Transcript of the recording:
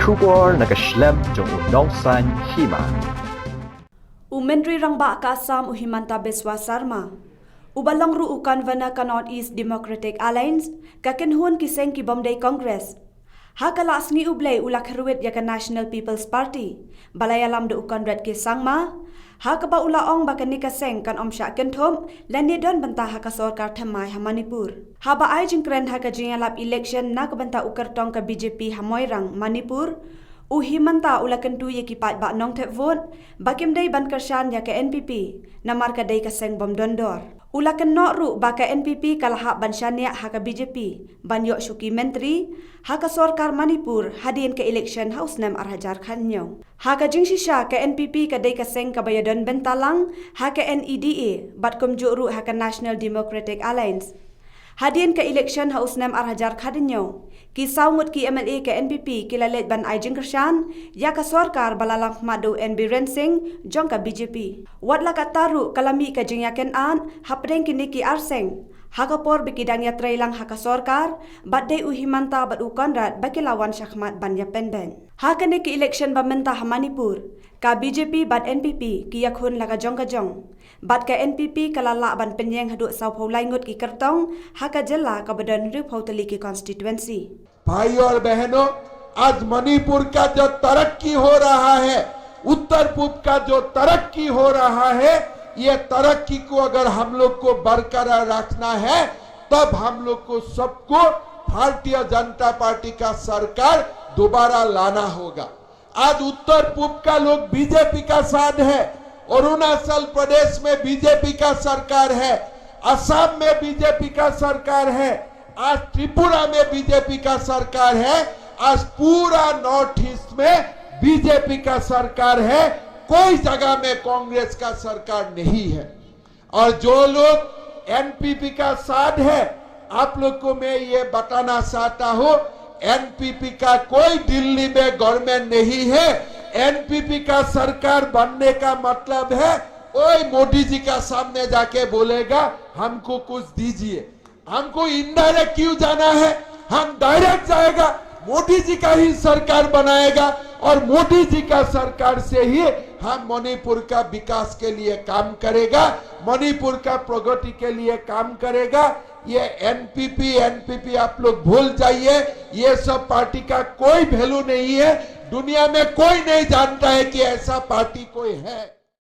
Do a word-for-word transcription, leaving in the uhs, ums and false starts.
Khubor na ka shlem jong u nongsan hima. U Myntri Rangbah ka Assam u Himanta Biswa Sarma, uba long ruh u Convener ka North East Democratic Alliance, ka kynhun ki seng ki bym dei Congress, ha ka la sngi U Blei u la kyrwit ïa ka National People's Party, ba la ïalam da u Conrad K Sangma, ha kaba u la ong ba kane ka seng kan ym shah kynthup lane don bynta ha ka sorkar thymmai ha Manipur. Haba ai jingkren ha ka jingïalap election na ka bynta u kyrtong ka B J P ha Moirang, Manipur, u Himanta u la kyntu ïa ki paidbah nongthep vote ba kim dei ban kyrshan ïa ka N P P, namar ka dei ka seng bym don dor. U la kynnoh ruh ba ka N P P ka la hap ban shaniah ha ka B J P ban ïoh shuki myntri ha ka sorkar Manipur hadien ka election ha u snem ar hajar khathynñiew. Ha ka jingshisha, ka N P P ka dei ka seng kaba ïadon bynta lang ha ka N E D A bad kumjuh ruh ha ka National Democratic Alliance. Hadien ka election ha u snem ar hajar khathynñiew, ki saw ngut ki M L A ka N P P ki la leit ban ai jingkyrshan ïa ka sorkar ba la lam khmat da u N Biren Singh jong ka B J P. Wat la katta ruh, ka la mih ka jingïakynad hapdeng kine ki ar seng ha ka por ba ki dang ïatreilang ha ka sorkar, bad dei u Himanta bad u Conrad ba ki la wan shakhmat ban ïapynbeit. Ha kane ka election ba mynta ha Manipur, ka B J P bad N P P ki ïakhun la ka jong ka jong, bad ka N P P ka la lah ban pynïeng haduh sawphew lai ngut ki kyrtong ha ka jylla kaba don hynriewphew tylli ki constituency. भाई और बहनों, आज मणिपुर का जो तरक्की हो रहा है, उत्तर पूर्व का जो तरक्की हो रहा है, ये तरक्की को अगर हम लोग को बरकरार रखना है, तब हम लोग को सबको भारतीय जनता पार्टी का सरकार दोबारा लाना होगा। आज उत्तर पूर्व का लोग बीजेपी का साथ है, अरुणाचल प्रदेश में बीजेपी का सरकार है, असम में बीजेपी का सरकार है, आज त्रिपुरा में बीजेपी का सरकार है, आज पूरा नॉर्थ ईस्ट में बीजेपी का सरकार है, कोई जगह में कांग्रेस का सरकार नहीं है। और जो लोग एनपीपी का साथ है, आप लोग को मैं ये बताना चाहता हूं, एनपीपी का कोई दिल्ली में गवर्नमेंट नहीं है। एनपीपी का सरकार बनने का मतलब है, कोई मोदी जी का सामने जाके बोलेगा, "हमको कुछ दीजिए।" हमको इनडायरेक्ट क्यों जाना है? हम डायरेक्ट जाएगा, मोदी जी का ही सरकार बनाएगा और मोदी जी का सरकार से ही हम मणिपुर का विकास के लिए काम करेगा, मणिपुर का प्रगति के लिए काम करेगा। ये एनपीपी, एनपीपी आप लोग भूल जाइए, ये सब पार्टी का कोई वैल्यू नहीं है। दुनिया में कोई नहीं जानता है कि ऐसा पार्टी कोई है।